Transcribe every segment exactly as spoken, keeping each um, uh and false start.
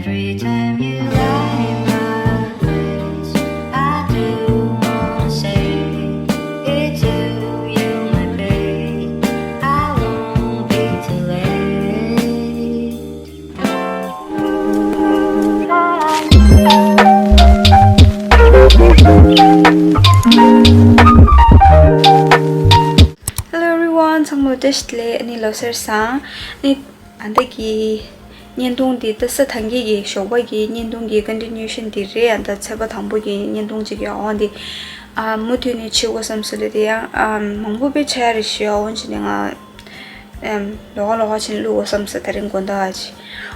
Every time you light my face, I do wanna say it's you, you my babe. I won't be too late. Hello everyone, ཚང་མ་བཀྲ་ཤིས་བདེ་ལེགས། ཨ་ནི་ལོ་གསར་བཟང་། ཨ་ནི་ཨ་འདི་གི་བརྙན་ཐུང་འདི་ད་ས་ཐང་གི་གི་ཞོགས་པ་གི་བརྙན་ཐུང་གི་ཀོན་ཊི་ནིའུ་ཤན་འདི་རེད། ཨ་ད་ཚེས་པ་དང་པོ་གི་བརྙན་ཐུང་ཅིག་ཡོད། འོ་འདི་ཨ་མུ་མཐུད་ནས་བྱེད་དགོས་བསམ་སོང་། ལས་དེ་ཡང་ཨ་མང་པོ་དཔེ་ཆ་རེ་ཞུ་ཡ། འོ་ཅི་ནས་ང་ཨམ་ལོག་ལོག་ཕྱིན་བླུག་དགོས་བསམ་སོང་། ད་རིང་དགོང་དག་ཨ་ཅི།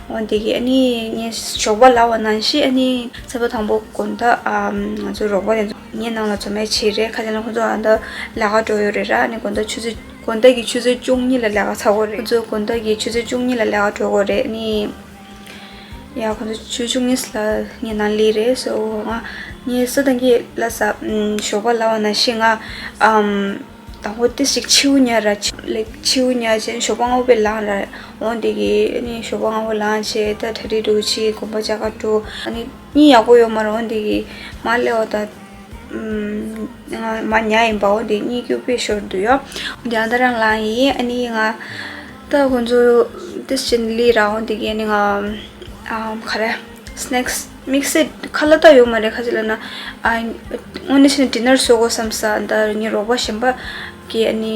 འོ་འདི་གི་ཨ་ནི་ངས་ཞོགས་པ་ལབ་པ་ནང་བཞིན་ཨ་ནི་ཚེས་པ་དང་པོ་དགོང་དག་ཨམ་ང་ཚོ་རོགས་པ་དེ་ཚོ་ངའི་ནང་ལ་འཛོམས་ཡ་བྱས་རེད། ཁ་ཅིག་ལ་ཁོ་ཚོ་ཨ་ད་ལས་ཀ་འགྲོ་ཡོད་རེད་ར། ཨ་ནི་དགོང་དག་ཆུ་ཚོད་དགོང་དག་གི་ཆུ་ཚོད་བཅུ་གཉིས་ལ་ལས་ཀ་ཚར་གོ་རེད། ཁོ་ཚོ་དགོང་དག་གི་ཆུ་ཚོད་བཅུ་གཉིས་ལ་ལས་ཀ་འགྲོ་གོ་རེད། ཨ་ནི་ཡ་ཁོ་ཚོ་ཆུ་ཚོད་བཅུ་གཉིས་ལ་ངའི་ནང་སླེབས་རེད། སོ་ང་ངའི་ས་ཐང་གི་ལ་ས་ཨམ་ཞོགས་པ་ལབ་པ་ནང་བཞིན་ང་ཨམ་དང་པོ་ཏི་ཞིག་ཕྱིའུ་ཉལ་ར། ལེགས་ཕྱིའུ་ཉལ་བྱས་ཞོགས་པ་སྔ་པོ་ལངས་ར། འོ་འདི་གི་ཨ་ནི་ཞོགས་པ་སྔ་པོ་ལངས་བྱས་ད་གྲ་སྒྲིག་འགྲོ་ཆི་དགོན་པ་བཅར་ག་འགྲོ། ཨ་ནི་གཉིད་ཡག་པོ་ཡོད་མ་རེད། འོ་འདི་གི་མ་སླེབས་པ་ད་ཨམ་ང་མ་ཉལ་ཡིན་པ། འོ་འདི་གཉིད་སྐྱུག་པོ་ཤོར་འདུག་ཡོ། འོ་འདི་ཨ་ད་རང་ལངས་ཡིན། ཨ་ནི་ང་ད་ཁོང་ཚོ་ཏི་ཞིག་སླེབས་ར། འོ་འདི་གི་ཨ་ནི་ང་ཨམ་ག་རེ་སི་ནེག་སི་དམིགས་བསལ་ཁ་ལག་ད་ཡོད་མ་རེད། ཁ་ཅིག་ལབ་ན་ཨ་དངོས་གནས་བྱས་ན་ཌི་ནར་བཟོ་དགོས་བསམ་ས། ད་ངའི་རོགས་པ་གཞན་པ་གིས་ཨ་ནི་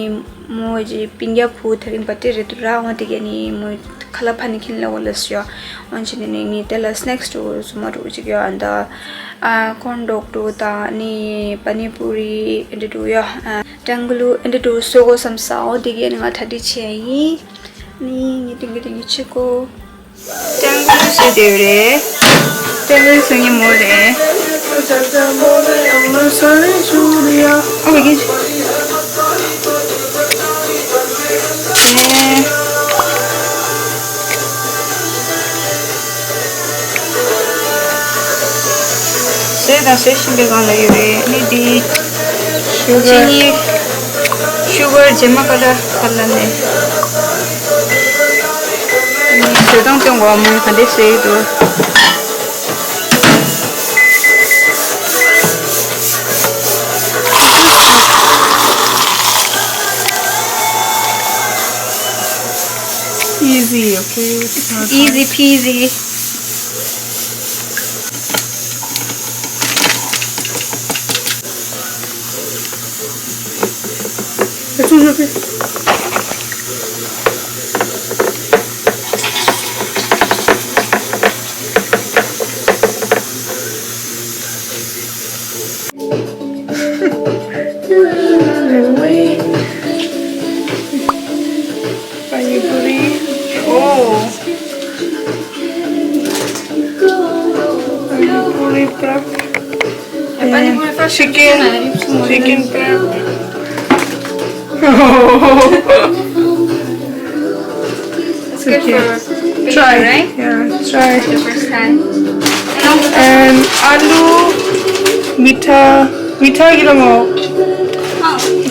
མོ་གི་སྤུན་ཀྱག་བུ་དེ་རིང་བར་ཐི་ཌེ་རེད་འདུག་ར། འོ་དེ་གིས་ཨ་ནི་མོ་ཁ་ལག་ཕར་ནས་འཁྱེར་སླེབས་དགོས་ལབ་སོང་ཡ། འོ་བྱས་ནས་ནི་ངས་དེ་ལ་སི་ནེག་སི་འདྲ་བོ་བཟོ་མ་འདྲ་བོ་ཅིག་ཡོད། ཨ་ད་ཨ་ཀོན་ཌོག་འདྲ་བོ་དང་ཨ་ནི་པ་ནི་པུ་རི་འདྲ་བོ་ཡོད། ཨ་ཀྲང་གུ་ལུ་འདྲ་བོ་བཟོ་དགོས་བསམ་ས། འོ་དེ་གིས་ཨ་ནི་ང་གྲ་སྒྲིག་བྱས་ཡིན། ནི་ངས་ཏིང་གི་ཏིང་གི་ཆི་ཀོ། ཀྲང་གུ་ལུ་བཟོས་བསྡད་ཡོད་རེད། ཀྲང་གུ་ལུ་བཟོ་མཁན་མོ་རེད། ཨོ་ཀེ། བཟོས་དང་བཟོ་བཞིན་པའི་སྒང་ལ་ཡོད་རེད། ནི་འདི་ཤུ་གར། ཅི་ནི་ཤུ་གར་རྗེས་མ་ཀ་ལ་ཁ་ལ་ནས། ནི་བཟོ་སྟངས་སྟོན་གོ། མོས་ག་འདྲས་བཟོས་ཡོད་འདུག Easy, okay? It's not hard. Easy peasy. Pani puri. Oh. Pani puri prep. And chicken, chicken prep. It's okay. Try. Yeah, try. The first time. And alu, mitha, mitha gila mo.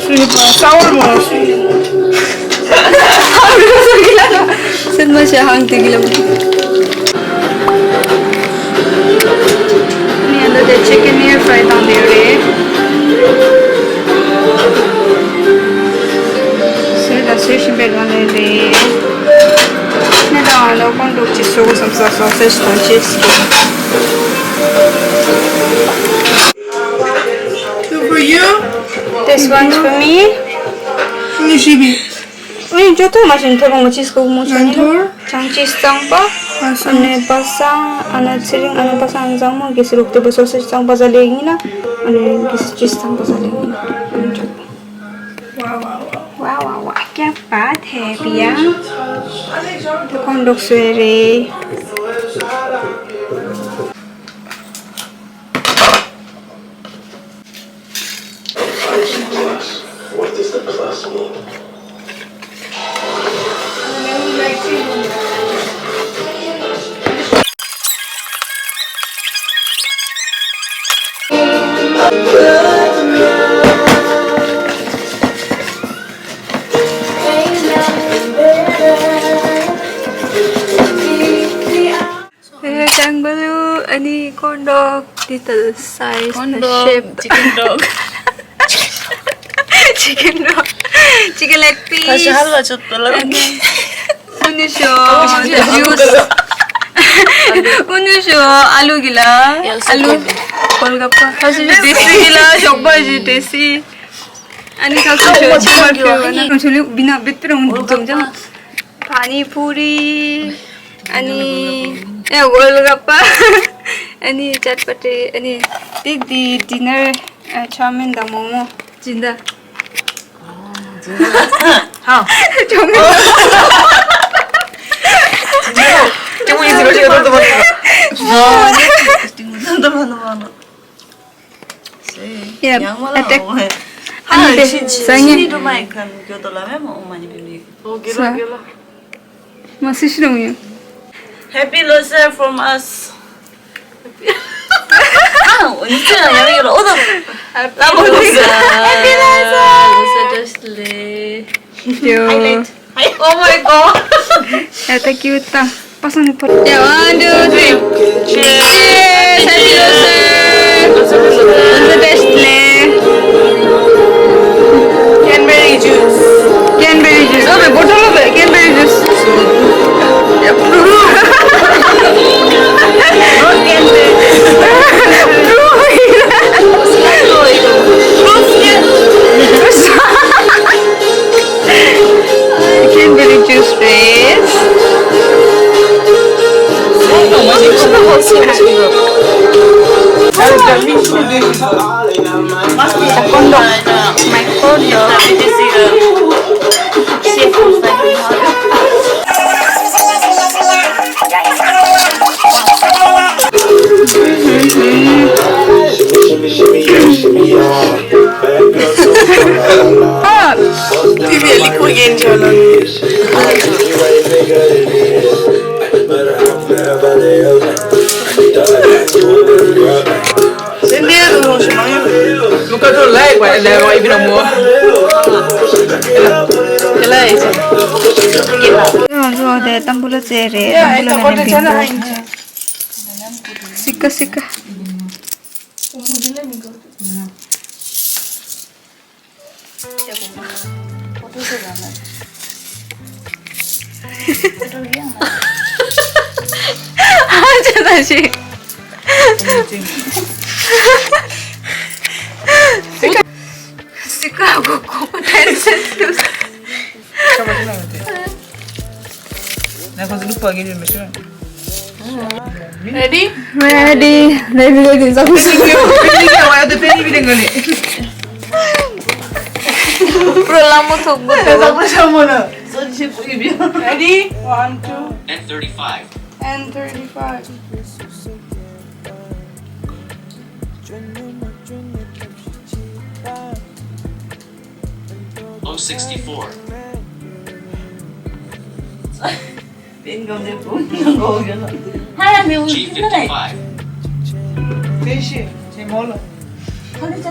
Sweet mo, sour mo. Sen ma sha hang te gila mo. ནི་ཨ་ད་དེ་ཅི་ཀན་ཨེར་ཕ་རའི་བཏང་བསྡད་ཡོད་རེད། བཟོས་དང་བཟོ་བཞིན་པའི་སྒང་ལ་རེད། ནི་ད་ང་ལ་ཀོན་ཌོག་ཅིག་བཟོ་དགོས་བསམ་ས། སོ་སེ་ཇི་དང་ཅིས་ཀྱི། Two for you. This one's for me. Only she be. ཨེ་ཇོ་ཐོ་མ་ཤེས་ཐོ་རོང་ཅིས་ཀོ་མོ་ཤེས་ནི་ལོ། ཅང་ཅིས་གཙང་པ། ཨ་ནེ་པ་སང་ཨ་ན་ཚེ་རིང་ཨ་ན་པ་སང་གཙང་མོ་གི་སི་རུག་ཏུ་བ་སོ་སི་གཙང་པ་ཟ་ལེ་ཡིན་ན། ཨ་ནེ་གི་སི་ཅིས་གཙང་པ་ཟ་ལེ་ཡིན་ན། ཨ་ནེ་ཅོ། ཝ་ཝ་ཝ། ཀྱ་པ་ཐེ་པི་ཡ། ཐུ་ཁོང་འདུག་སོ་རེ། What does the plus mean? ཊེང་གོ་ལུ། ཨ་ནི་ཀོན་ཌོག་ཏི་ཏལ་སའི་ཛི་ཀོན་ཌོག་ཤེབ། ཅི་ཀེན་ཌོག་ཅི་ཀེན་ཌོག་ཅི་ཀེན་ལེག་པིས། ཁ་ཤས་ཧ་ལ་ཆོད་པ་ལ། ཨ་ནི་ཨུ་ནུ་ཤོ་ཇུས། ཨུ་ནུ་ཤོ་ཨ་ལུ་གི་ལ། ཡ་སོ་ཨ་ལུ་གོལ་གོལ་ག་པ། ཁ་ཤས་ཏེ་སི་གི་ལ་ཞོགས་པ་ཞིག་ཏེ་སི། ཨ་ནི་ཁ་ཤས་ཤོ་ཅི་མ་ཕེ་ཨ་ནི་ཁ་ཤས་ལུ་བི་ན་བེད་པི་རང་འཛོམས་ཅང་། ཕ་ནི་ཕུ་རི། ཨ་ནི་ཨེ་གོལ་ག་པ། ཨ་ནི་ཅཊ་པ་ཊི། ཨ་ནི་ཏི་ཏི་ཌི་ནར་ཨ་ཆའོ་མིན་དང་མོ་མོ། སྦྱིན་བདག་ཧའོ། ཅང་མོ་ཡིན་ཟེར་བ་ཞིག་ཏོག་ཏོག་མ་ཏོག་ཏོག་མ་ཏོག་ཏོག་མ་ཏོག་ཏོག་མ་ཏོག་ཏོག་ཡ། ཡང་མ་ལ་ཨ་ཏེ། འོང་ཧ་ཨ་ནི་ཏེ་ཆི་ཆི་ས་ངེ་ཆི་ནི་འགྲོ་མ་ཡི་ཁན་གྱོད་དོ་ལ་མེ་མ་འོང་མ་ནི་བི་མི། ཨོ་གེ་ལ་གེ་ལ། མ་སི་ཤི་རུང་ཡོད། Happy Losar from us. ཨ་འོ་ནི་ཅི་ཡང་ཡང་ཡོད་ལ་ཨོ་ད། Happy Losar. Happy Losar. Losar just le. Highlight. Oh my god. ཡ་ད་ཀིའུཊ་ད། པ་སངས་ཕོ། ཡ། One, two, three. Cheers. Happy Losar. Losar dash le. Cranberry juice. Cranberry juice. Oh, the bottle of cranberry juice. ཡ། Not cranberry. Cranberry juice རེད། ཨ། ཕི་བི་ལི་ཁོ་ཡན་ཅོ་ལོ། སེམས་ནས་རུང་རུང་ཞིག་མ་ཡོང་། ལུ་ཀ་ཏོ་ལའི་ཀ་ལའི་ཀ་ཨི་བི་ར་མོ། ཁྱེད་ལ་ཨེ་ཆེ། ང་ཚོ་དེ་ཏམ་བུ་ལ་ཙེ་རེད། ཏམ་བུ་ལ་ནང་ནས་བིང་གོ། སི་ཀ་སི་ཀ། ཨ་ཅེ་ད་ཞིག་སི་ཀ་གོ་གོ་ཕན་སེ་ཏུ། ཁྱོད་མ་ཐུབ་ན་མ་ཐུབ། ང་ཁོང་ཚོ་ལུག་པ་གི་རེད་མི་ཤེས། Ready? Ready. Ready, ready. ཛ་ཁུ་ཤི་ཡོ། པི་ནི་གི་ཝ་ཡ་དེ་པི་ནི་བི་དེ་ང་ནི། པྲོ་ལ་མོ་ཐོག་མོ་ཛ་ཁུ་ཤ་མོ་ན། ཛོ་ཅི་ཤེ་པུ་ཡི་བི། Ready? One, two. N thirty-five. N thirty-five. O sixty-four. G fifty-five.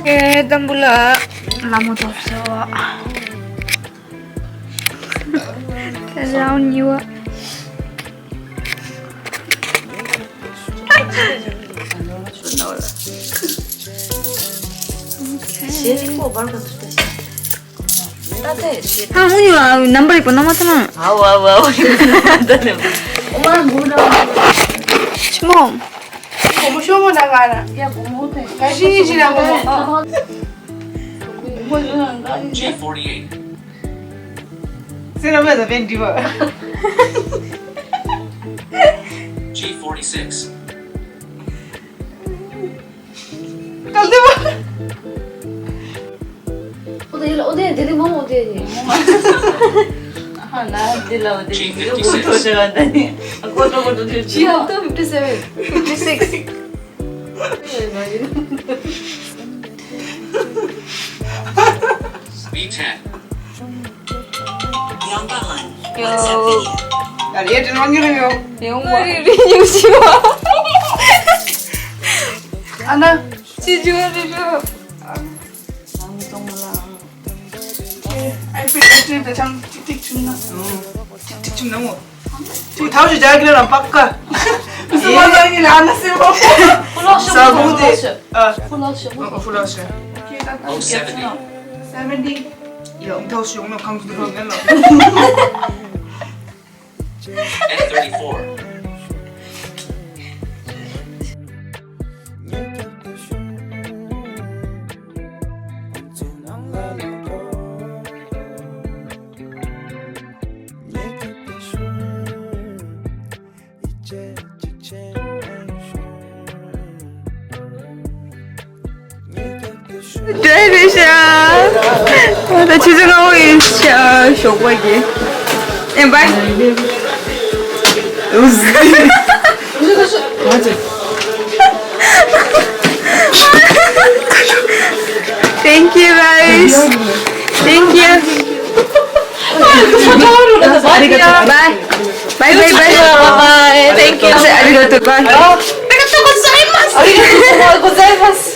ཨེ་ཏམ་བུ་ལ་ལ་མོ་ཐོབ་སོ། རའུན་གཉིས་པ། ཨ་ཧུ་ཉོ་ཨ་ནམ་བར་ཡིག་པོ་ན་མ་ཐ་ན། ཨའོ་ཨའོ་ཨའོ། ཆི་མོ། G forty-eight. G forty-six. G fifty-six. B ten. ཡོ། ཨ་རེ་དྲན་མ་ངེས་རེ་ཡོ། ཡོང་བ་རེ་རེ་ཉུག་ཤི་བ། ཨ་ན། ཅི་ཇུ་རེ་རེ། ཨའི་པེ་ཌི་ཨེ་ཊི་ད་ཆང་ཏིག་ཏིག་བྱུང་ན། ཏིག་ཏིག་བྱུང་ན་མོ། ཏུ་ཐའོ་ཞིག་རྒྱག་གི་ར་པག་ཀ། Bonjour, il a un assez bon. Faut lâcher, ça a faut goûté. Lâcher. Ah. Faut lâcher, faut lâcher. Faut lâcher. Ok, d'accord. Oh, seventy. Seventy. Yo, tell you, no, come to the room, no. And thirty-four. འདྲ་རེད་ཤག་ད་ཆུ་ཚོད་ལྔ་པོ་ཡིན་ཤག་ཞོགས་པ་གི་ཨེ་བྷའི། Thank you, guys. Thank you. Bye. Bye, bye, bye. Bye. Thank you. Arigato, bye. Arigato gozaimasu. Arigato gozaimasu.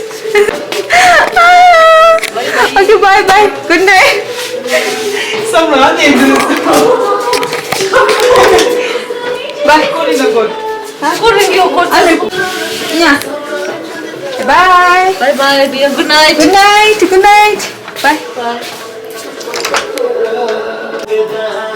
Okay, bye, bye. Good night. Bye. Huh? Bye. Bye, bye, dear. Good night. Good night. Good night. Bye. Bye.